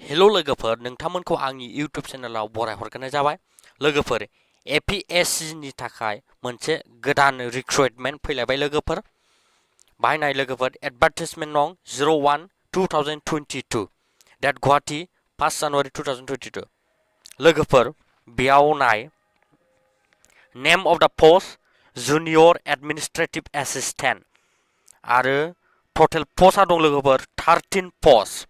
hello लोगोफोर नोंथांमोनखौ आंनि YouTube चेनेलाव बराय हरग्रोनाय जाबाय लोगोफोर APSC नि थाखाय मोनसे गोदान रिक्रुटमेन्ट फैलायबाय लोगोफोर बाहायनाय लोगोफोर एडभार्टाइजमेन्ट नं 01/2022 डेट गुवाहाटी 1 जानुवारि 2022 लोगोफोर बेयाव नाय नेम अफ द पोस्ट जुनियर एडमिनिस्ट्रेटिव एसिस्टेन्ट आरो टटेल पोस्टआ दं लोगोफोर 13 पोस्ट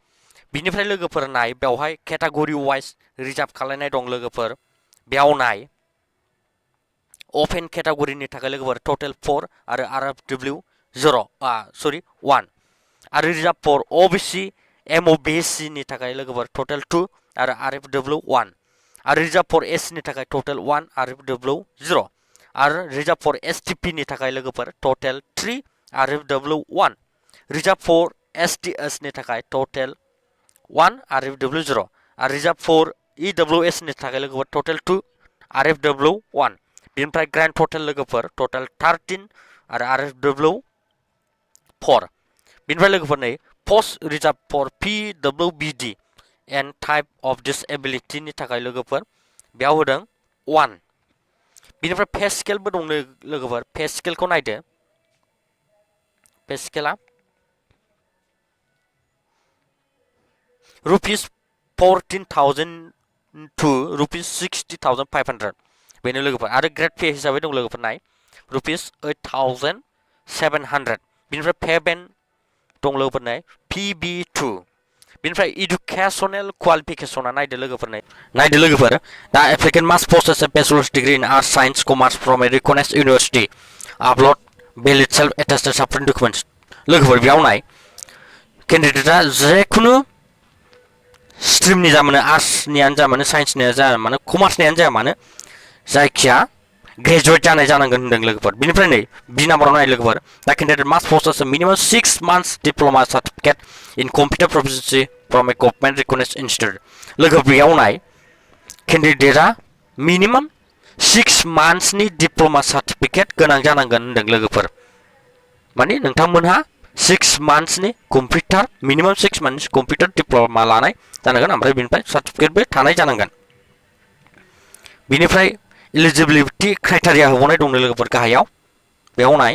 बिनिफ्राय लोगोफोर नाय बेवहाय कैटेगरी वाइज रिजार्व खालामनाय दं लोगोफोर बेयाव नाय ओपन कैटेगरीनि थाखाय लोगोफोर टटेल 4 आरो RFW 1 आरो रिजार्व फर OBC MOBC नि थाखाय लोगोफोर टटेल 2 आरो RFW 1 आरो रिजार्व फर SC नि थाखाय टटेल 1 RFW 0 आरो रिजार्व फर STP नि थाखाय लोगोफोर टटेल 3 RFW 1 रिजार्व फर STS नि थाखाय टटेल 1 RFW 0 आरो रिजार्व फर EWS नि थाखाय लोगोफोर टटेल 2 RFW 1 बिनिफ्राय ग्रैंड टोटल लोगोफोर टोटल 13 आरो RFW 4 बिनिफ्राय लोगोफोर नै post reserve for PWBD and type of disability नि थाखाय लोगोफोर बेयाव होदों 1 बिनिफ्राय पे स्केलबो दं लोगोफोर पे स्केलखौ नायदो Pay Scala rupees 14,000 to rupees 60,500 बेनो लोगोफोर आरो ग्रेड पे हिसाबै दं लोगोफोर नाय रुपीस 8,700 बिनिफ्राय पे बेन दं लोगोफोर नाय PB2 बिनिफ्राय एडुकेशनल क्वालिफिकेशना नायदो लोगोफोर दा applicant must possess a bachelor's degree in arts science commerce from a recognized university upload valid self attested supporting documents लोगोफोर बेयाव नाय कैंडिडेटआ जेखुनु स्ट्रीम नि जामानो आर्ट्स नियानो जामानो साइंस नियानो जामानो कमार्स नियानो जामानो जायखिया ग्रेजुएट जानाय जानांगोन होनदों लोगोफोर बिनिफ्राय नै बी नाम्बाराव नाय लोगोफोर दा candidate must possess a minimum 6 months diploma certificate in computer proficiency from a government recognized institute लोगोफोर बेयाव नाय कैंडिडेटआ मिनिमाम 6 months नि डिप्लोमा सर्टिफिकेट गोनां जानांगोन होनदों लोगोफोर माने नोंथांमोनहा 6 months नि computer minimum 6 months computer diploma लानाय जानांगोन ओमफ्राय बिनिफ्राय सर्टिफिकेटबो थानाय जानांगोन बिनिफ्राय एलिजिबिलिटी क्राइटेरिया होबावनाय दं लोगोफोर गाहायाव बेयाव नाय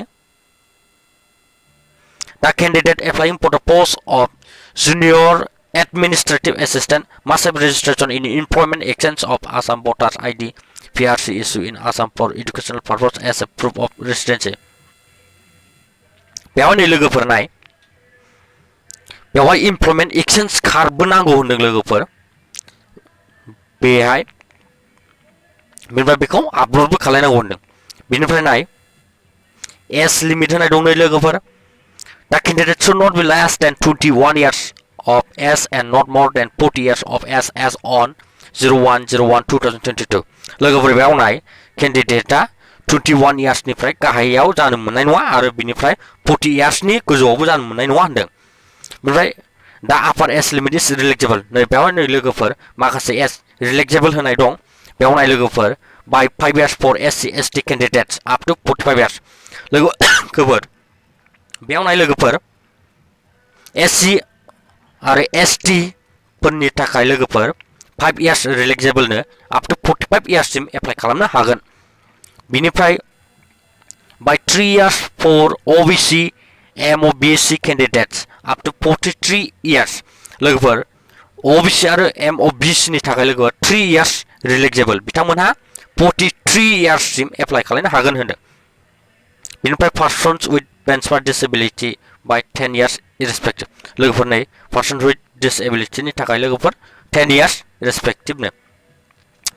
दा candidate applying for the post of junior administrative assistant must have registration in employment exchange of Assam voters ID PRC issue in Assam for educational purpose as a proof of residency बेयाव नै लोगोफोर नाय बेवहाय एम्प्लॉयमेंट एक्सचेंज कार्डबो नांगौ होनदों लोगोफोर बेहाय बिनिफ्राय बेखौ आपल'डबो खालामनांगौ होनदों बिनिफ्राय नाय एज लिमिट होनाय दं नै लोगोफोर दा candidate should not be less than 21 years of age and not more than 40 years of age as on 01/01/2022 लोगोफोर बेयाव नाय कैंडिडेटआ 21 years निफ्राय गाहायाव जानो मोननाय नङा आरो बिनिफ्राय 40 years नि गोजौआवबो जानो मोननाय नङा होनदों बिनिफ्राय दा आपार एज लिमिट इज रिलेक्सेबल नै बेयाव नै लोगोफोर माखासे एज रिलेक्सेबल होनाय दं बेयाव नाय लोगोफोर by 5 years for SC ST candidates up to 45 years लोगोफोर बेयाव नाय लोगोफोर SC आरो ST फोरनि थाखाय लोगोफोर 5 years रिलेक्सेबल नो up to 45 years सिम एप्लाइ खालामनो हागोन बिनिफ्राय by 3 years for OBC MOBC candidates up to 43 years लोगोफोर OBC आरो MOBC नि थाखाय लोगोफोर 3 years रिलेक्सेबल बिथांमोनहा 43 years सिम एप्लाइ खालामनो हागोन होनदों बिनिफ्राय persons with transfer disability by 10 years irrespective लोगोफोर नै पर्सन विथ डिसेबिलिटी नि थाखाय लोगोफोर 10 years रेस्पेक्टिव नो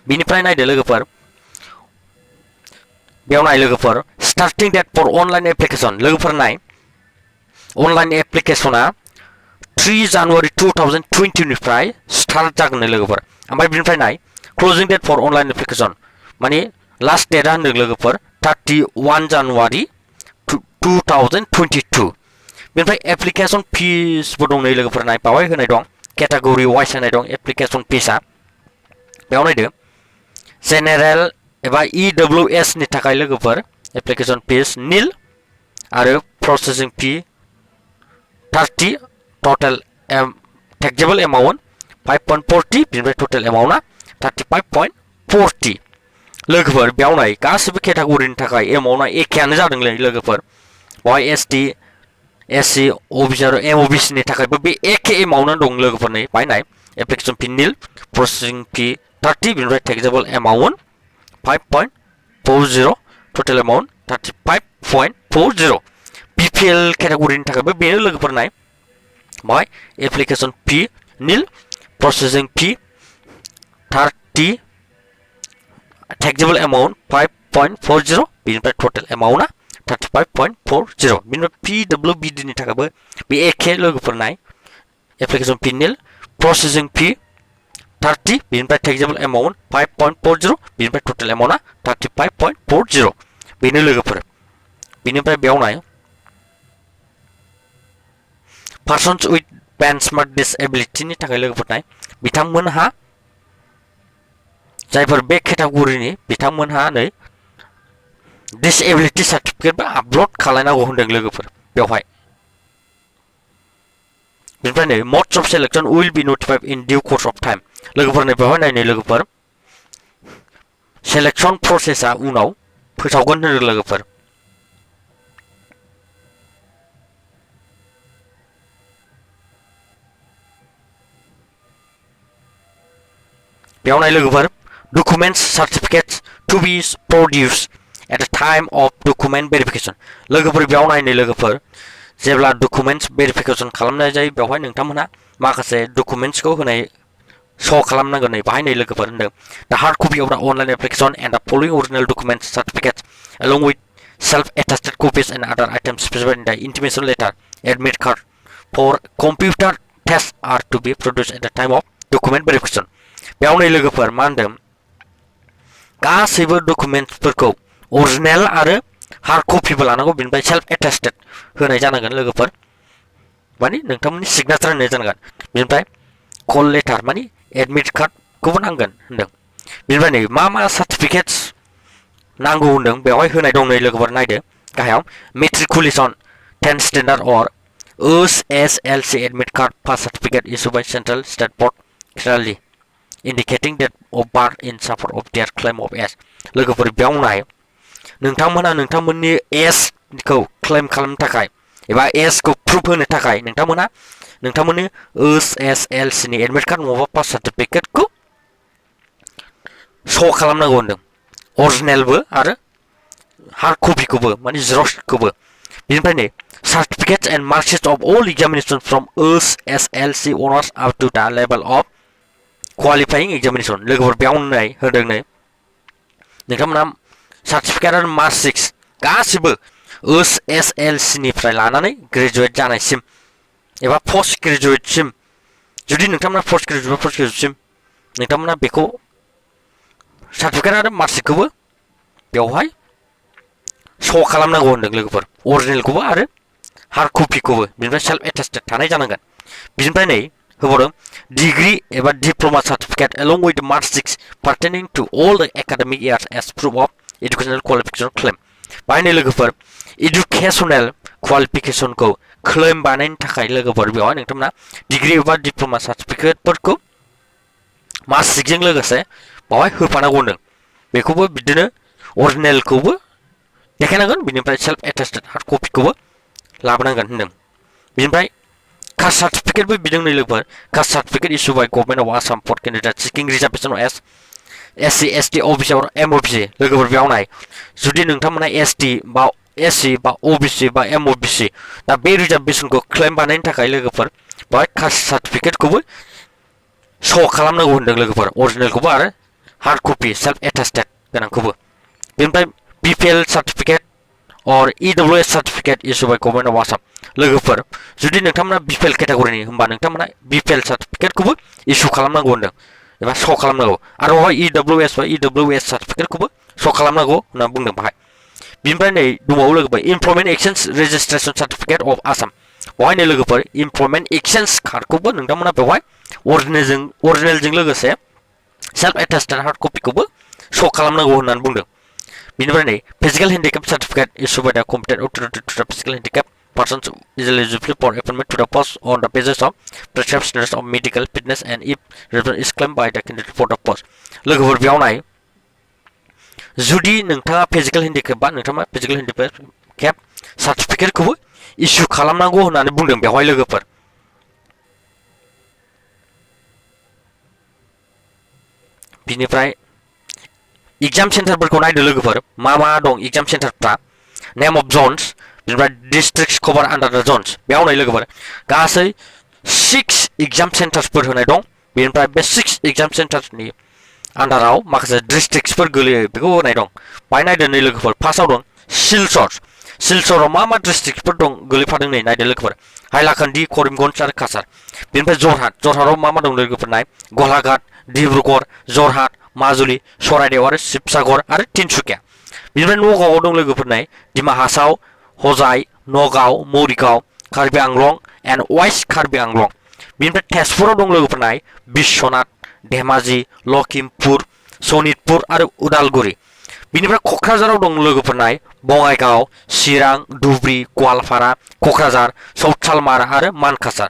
बिनिफ्राय नायदो लोगोफोर बेयाव नाय लोगोफोर starting date for online application लोगोफोर नाय अनलाइन एप्लिकेशना 3 January 2020 निफ्राय स्टार्ट जागोन लोगोफोर ओमफ्राय बिनिफ्राय नाय closing date for online application माने लास्ट डेटआ होनदों लोगोफोर 31 January 2022 बिनिफ्राय एप्लिकेशन फीसबो दं नै लोगोफोर नाय बावहाय होनाय दं कैटेगरी वाइज होनाय दं एप्लिकेशन फीसआ बेयाव नायदो जेनेरेल एबा EWS नि थाखाय लोगोफोर एप्लिकेशन फीस नील आरो processing fee 30 total taxable amount 5.40 बिनिफ्राय टोटेल एमाउन्टआ 35.40 लोगोफोर बेयाव नाय गासिबो केटेगरिनि थाखाय एमाउन्टआ एखेयानो जादोंलै लोगोफोर बेवहाय एसटी एससी ओबीसी आरो एमओबीसी नि थाखायबो बे एखे एमाउन्टआनो दं लोगोफोर नै बाहाय नाय एप्लिकेशन फी नील प्रोसेसिंग फी 30 बिनिफ्राय taxable amount 5.40 total amount 35.40 BPL केटेगरिनि थाखायबो बेनो लोगोफोर नाय बाहाय एप्लिकेशन फी नील प्रोसेसिंग फी 30 टैक्सेबल एमाउन्ट 5.40 बिनिफ्राय टोटेल एमाउन्टआ 35.40 बिनिफ्राय पीडब्ल्यूबीडी नि थाखायबो बे एखे लोगोफोर नाय एप्लिकेशन फी नील प्रोसेसिंग फी 30 बिनिफ्राय टैक्सेबल एमाउन्ट 5.40 बिनिफ्राय टोटेल एमाउन्टआ 35.40 बेनो लोगोफोर बिनिफ्राय बेयाव नाय पर्सन्स विथ बेन्चमार्क डिसेबिलिटी नि थाखाय लोगोफोर नाय बिथांमोनहा जायफोर बे केटेगरिनि बिथांमोनहा नै डिसेबिलिटी सार्टिफिकेट आपलोड खालामनांगौ होनदों लोगोफोर बेवहाय बिनिफ्राय नै modes of selection will be notified in due course of time लोगोफोर नै बेवहाय नायनो लोगोफोर सिलेक्शन प्रोसेसआ उनाव फोसावगोन होनदों लोगोफोर बेयाव नाय लोगोफोर documents certificates to be produced at the time of document verification लोगोफोर बेयाव नायनो लोगोफोर जेब्ला डकुमेन्ट्स भेरिफिकेशन खालामनाय जायो बेवहाय नोंथांमोनहा माखासे डकुमेन्ट्सखौ होनाय श' खालामनांगोन नै बाहाय नै लोगोफोर होनदों the hard copy of the online application and the following original documents certificates along with self-attested copies and other items specified in the intimation letter admit card for computer tests are to be produced at the time of document verification बेयाव नै लोगोफोर मा होनदों गासैबो डकुमेन्ट्सफोरखौ original आरो hard कपिबो लानांगौ बिनिफ्राय self attested होनाय जानांगोन लोगोफोर माने नोंथांमोननि सिगनेचार होनाय जानांगोन बिनिफ्राय कल लेटार माने एडमिट कार्डखौबो नांगोन होनदों बिनिफ्राय नै मा मा सार्टिफिकेट्स नांगौ होनदों बेवहाय होनाय दं नै लोगोफोर नायदो गाहायाव मेट्रिकुलेसन 10 स्टेन्डार्ड अर SSLC admit card pass certificate issue by central state board clearly indicating that of birth in support of their claim of age लोगोफोर बेयाव नाय नोंथांमोना नोंथांमोननि एज खौ क्लेम खालामनो थाखाय एबा एज खौ प्रुफ होनो थाखाय नोंथांमोना नोंथांमोननि एसएसएलसी नि एडमिट कार्ड नङाबा पास सार्टिफिकेटखौ श' खालामनांगौ होनदों अरिजिनेलबो आरो हार्ड कपिखौबो माने जेरक्सखौबो बिनिफ्राय नै certificates and marksheets of all examinations from SSLC owners up to the level of qualifying examination लोगोफोर बेयाव नाय होदों नै नोंथांमोना सार्टिफिकेट आरो मार्कशीट्स गासिबो एसएसएलसी निफ्राय लानानै ग्रेजुवेट जानायसिम एबा पोस्ट ग्रेजुवेटसिम जुदि नोंथांमोना पोस्ट ग्रेजुवेटसिम नोंथांमोना बेखौ सार्टिफिकेट आरो मार्कशीटखौबो बेवहाय श' खालामनांगौ होनदों लोगोफोर अरिजिनेलखौबो आरो हार्ड कपिखौबो बिनिफ्राय सेल्फ एटेस्टेड थानाय जानांगोन बिनिफ्राय नै होबावदों डिग्री एबा diploma certificate along with marksheets pertaining to all the academic years as proof of educational qualification claim बाहायनो लोगोफोर एडुकेशनल क्वालिफिकेशनखौ क्लेम बानायनो थाखाय लोगोफोर बेवहाय नोंथांमोना डिग्री एबा डिप्लोमा सार्टिफिकेटफोरखौ मार्कशीटजों लोगोसे बावहाय होफानांगौ होनदों बेखौबो बिदिनो अरिजिनेलखौबो देखायनांगोन बिनिफ्राय सेल्फ एटेस्टेड हार्ड कपिखौबो लाबोनांगोन होनदों बिनिफ्राय कास्ट सर्टिफिकेटबो बिदों नै लोगोफोर caste certificate issue by government of Assam for candidate seeking reservation as SC ST OBC और एमओबीसी लोगोफोर बेयाव नाय जुदि नोंथांमोना एसटी बा एससी बा ओबीसी बा एमओबीसी दा बे रिजर्वेशनखौ क्लेम बानायनो थाखाय लोगोफोर बाहाय कास्ट सर्टिफिकेटखौबो श' खालामनांगौ होनदों लोगोफोर अरिजिनेलखौबो आरो हार्ड कपि सेल्फ एटेस्टेड गोनांखौबो बेनिफ्राय बीपीएल सर्टिफिकेट और EWS certificate issue by government of Assam लोगोफोर जुदि नोंथांमोना बीपीएल केटेगरिनि होनबा नोंथांमोना बीपीएल सर्टिफिकेटखौबो इशू खालामनांगौ होनदों एबा श' खालामनांगौ आरो बाहाय ईडब्ल्यूएस बा ईडब्ल्यूएस सर्टिफिकेटखौबो श' खालामनांगौ होनना बुंदों बाहाय बिनिफ्राय नै दंबावो लोगोफोर employment exchange registration certificate of Assam बेवहायनो लोगोफोर इमप्लयमेन्ट एक्सचेन्ज कार्डखौबो नोंथांमोना बेवहाय अरिजिनेलजों लोगोसे सेल्फ एटेस्टेड हार्ड कपिखौबो श' खालामनांगौ होननानै बुंदों बिनिफ्राय नै physical handicap certificate issue by the competent authority to the physical handicap persons is eligible for appointment to the post on the basis of prescriptions of medical fitness and if reference is claimed by the candidate for the post लोगोफोर बेयाव नाय जुदि नोंथाङा physical handicap बा नोंथाङा physical handicap सार्टिफिकेटखौबो issue खालामनांगौ होननानै बुंदों बेवहाय लोगोफोर बिनिफ्राय एग्जाम सेन्टारफोरखौ नायदो लोगोफोर मा दं एग्जाम सेन्टारफ्रा नेम अफ जोन्स बिनिफ्राय डिस्ट्रिक्ट्स कभार आन्डार द जोन्स बेयाव नाय लोगोफोर गासै 6 एग्जाम सेन्टार्सफोर होनाय दं बिनिफ्राय बे 6 एग्जाम सेन्टार्सनि आन्डाराव माखासे डिस्ट्रिक्ट्सफोर गोलैयो बेखौ होनाय दं बाय नायदो नै लोगोफोर फार्स्टआव दं सिलचराव मा डिस्ट्रिक्टफोर दं गोलैफादों नै नायदो लोगोफोर हाइलाकान्दि करिमगन्ज आरो काछार बेनिफ्राय जरहाटआव मा दं लोगोफोर नाय गलाघाट डिब्रुगड़ जरहाट माजुलि सराइदेव आरो शिबसागर आरो तिनसुकिया बिनिफ्राय नगावआव दं लोगोफोर नाय डिमा हासाव हजाय नगाव मरिगाव कार्बि आंलं एन्ड वेस्ट कार्बि आंलं बिनिफ्राय तेजपुराव दं लोगोफोर नाय बिश्वनाथ धेमाजि लखिमपुर सनितपुर आरो उदालगुरि बिनिफ्राय क'क्राझाराव दं लोगोफोर नाय बङाइगाव चिरां धुबुरी गवालपारा क'क्राझार साउथ सालमारा आरो मानकासार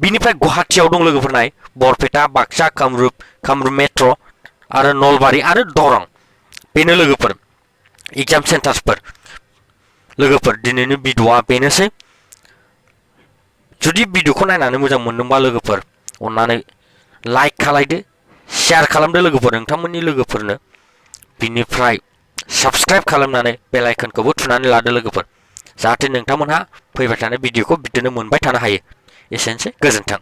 बिनिफ्राय गुवाहाटीआव दं लोगोफोर नाय बरपेटा बाक्सा कामरुप मेट्र आरो नलबारि आरो दरं बेनो लोगोफोर एग्जाम सेन्टार्सफोर लोगोफोर दिनैनि भिडिअ'आ बेनोसै जुदि भिडिअ'खौ नायनानै मोजां मोनदोंबा लोगोफोर अननानै लाइक खालायदो शेयार खालामदो लोगोफोर नोंथांमोननि लोगोफोरनो बिनिफ्राय साबस्क्राइब खालामनानै बेल आइकनखौबो थुनानै लादो लोगोफोर जाहाथे नोंथांमोनहा फैबाय थानाय भिडिअ'खौ बिदिनो मोनबाय थानो हायो एसेनोसै गोजोन्थों